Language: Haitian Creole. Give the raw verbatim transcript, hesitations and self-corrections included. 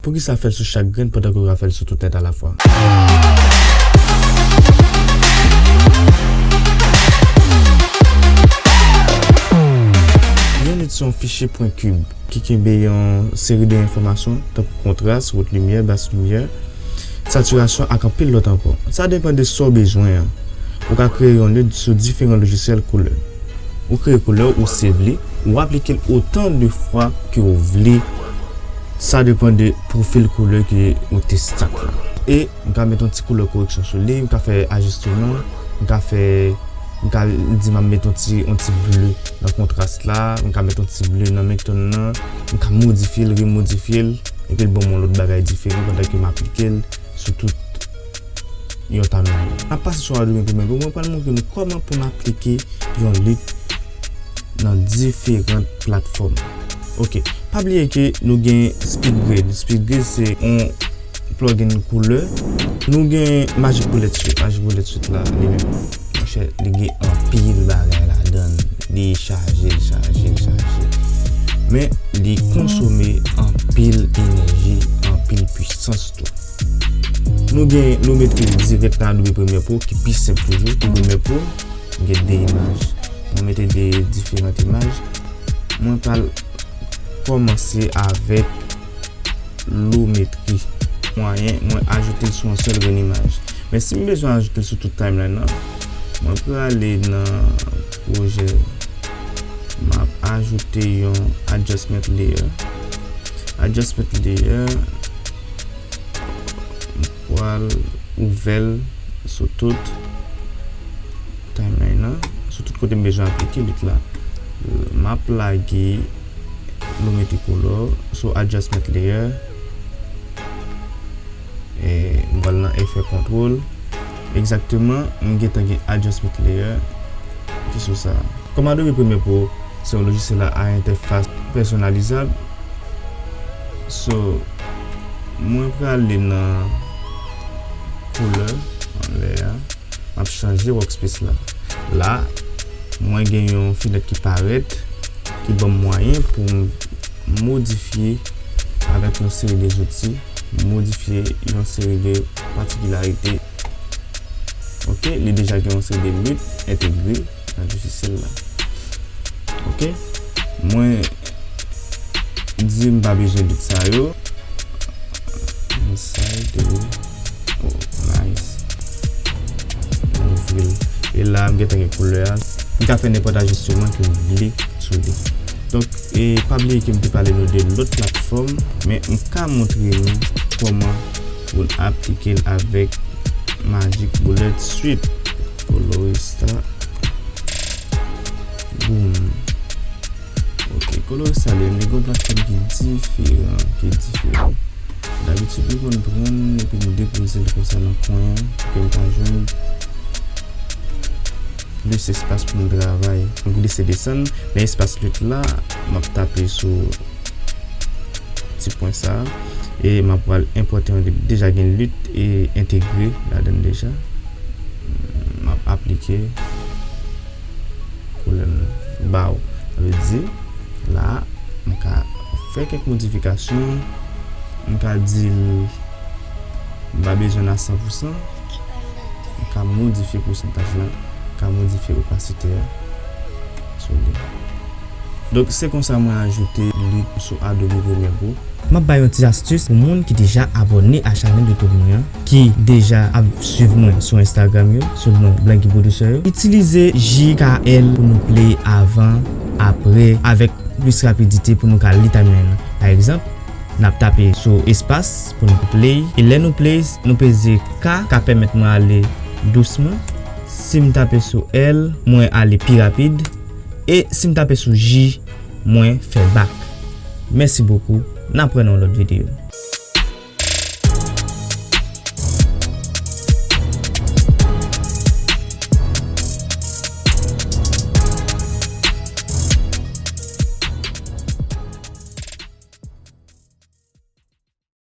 Poukisa fè l sou chak grenn pandan ke w ka fè l sou tout tèt alafwa? Yon lit se yon fichye pwen kib ki kenbe yon seri de enfòmasyon tankou kontras, wot limyè, bas limyè, satirasyon ak anpil lòt ankò. Sa depann de sa w bezwen an. Ou ka kreye yon lit sou diferan lojisyèl koulè. Ou kreye koulè ou save li, ou aplike l otan de fwa ke w vle. Sa depann de pwofil koulè ke ou te stat la. E m ka met yon ti koulè koreksyon sou li, m ka fè ajisteman, m ka fè, m ka di m ap met yon ti, yon ti ble nan kontras la, m ka met yon ti ble nan men tòn nan, m ka modifye l, remodifye l, epi l ban m yon lòt bagay diferan pandan ke m aplike l sou tout yon timeline. N ap pase sou Adobe Premiere Pro, mwen pral montre nou kòman pou n aplike yon lit nan diferan platfòm. Ok, pa bliye ke nou gen SpeedGrade. SpeedGrade se yon plugin koulè. Nou gen Magic Bullet Suite. Magic Bullet Suite la, li menm, monchè, li gen anpil bagay ladan l. Li chaje, l chaje, l chaje. Men, li konsome anpil enèji, anpil pwisans tou. Nou gen Lumetri dirèk nan Adobe Premiere Pro, ki pi senp toujou. Pou Premiere Pro, m gen de imaj. Mwen mete de diferan imaj. Mwen pral kòmanse avèk Lumetri. Mwayen, mwen ajoute l sou yon sèl grenn imaj. Men si m bezwen ajoute l sou tout timeline nan, mwen prale nan pwojè, m ap ajoute yon adjustment layer. Adjustment layer, m pral ouvè l sou tout timeline nan, sou tout kote m bezwen aplike lit la. M ap lage Lumetri Color sou adjustment layer. E m pral nan efè kontwòl. Egzakteman, m gentan gen adjustment layer ki sou sa. Kòm Adobe Premiere Pro se yon lojisyèl a entèfas pèsonalizab, so, mwen prale nan koulè anlè a. M ap chanje workspace la. La, mwen gen yon fenèt ki parèt, ki ban m mwayen pou m modifye avèk yon seri de zouti, modifye yon seri de patikilarite. Ok, li deja gen yon seri de lit entegre nan lojisyèl la. Ok, mwen di m pa bezwen lit sa yo. Inside the, oh, nice. Mwen ouvri l. E la, m gentan gen koulè a. M ka fè nenpòt ajisteman ke m vle sou li. Donk, e pa bliye ke m te pale nou de lòt platfòm, men m ka montre nou kòman pou n aplike l avèk Magic Bullet Suite. Colorista. Boom. Ok, Colorista li menm, li gen yon platfòm ki diferan, ki diferan. Dabitid, nou konn pran l epi nou depoze l konsa nan kwen an, pou ke nou ka jwenn plis espas pou nou travay. Nou glise desann, nan espas lit la, m ap tape sou ti pwen sa a, e m ap pral enpòte yon lit, deja gen lit e entegre ladan l deja. M ap aplike koulè m ba w. Sa vle di, la, m ka fè kèk modifikasyon, m ka di l m pa bezwen l a san pou san, m ka modifye pousantaj la, m ka modifye opasite a sou li. Donk, se konsa mwen ajoute lit sou Adobe Premiere Pro. M ap bay yon ti astis pou moun ki deja abòne a chanèl YouTube mwen an, ki deja ap swiv mwen sou Instagram yo, sou non Blanky Producer yo. Itilize J K L pou nou play avan, apre, avèk plis rapidite pou nou ka li timeline nan. Pa egzanp, n ap tape sou espas pou nou play. E lè nou play, nou peze K, ka pèmèt mwen ale dousman. Si m tape sou L, mwen ale pi rapid. E si m tape sou J, mwen fè back. Mèsi bokou. N ap wè nan yon lòt videyo.